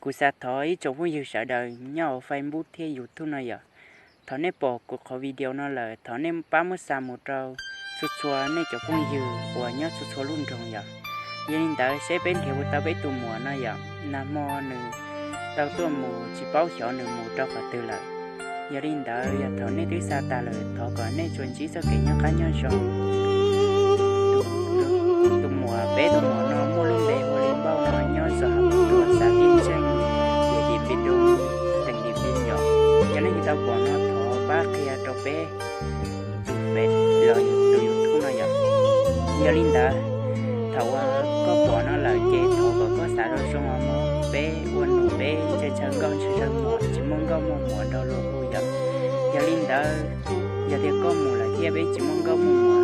Kuv xav thov ib tsoom phooj ywg sawv daws nyob hauv Facebook thiab YouTube no yom, thaum nej pom kuv qhov video no lawm, thov nej pab muab xa mus rau txhua txhua nej cov phooj ywg uas nyob txhua txhua lub nroog yom. Yog li ntawd seb peb nrhiav puas tau peb tus muam no yom, nag hmo nws tau tuaj mus tsis paub xyov nws mus rau qhov twg lawm. Yog li ntawd yog thaum nej twb xa tas lawm, thov kom nej tsuas ntsib txoj kev nyob qab nyob zoo. Tus muam, peb tus muam no muaj lub npe hu li Npauj no, nyob zos Hav Phuv Tuam, xav Tij Ntseej, yam Dim Pis Doo, teem Dim Pis yom. Yog nej tsis tau pom no thov pab qhia rau peb tus Face los yog tus YouTube no yom. Yog li ntawd, thaum uas koj pom no lawm ces thov kom koj xav zoo zoo os mog, peb ua nus peb ntshaw ntshaw nkauj ntshaw ntshaw muam, tsis muaj nkauj muaj muam rau luag hu yom. Yog li ntawd, yog tias koj mus lawm thiab peb tsis muaj nkauj muaj muam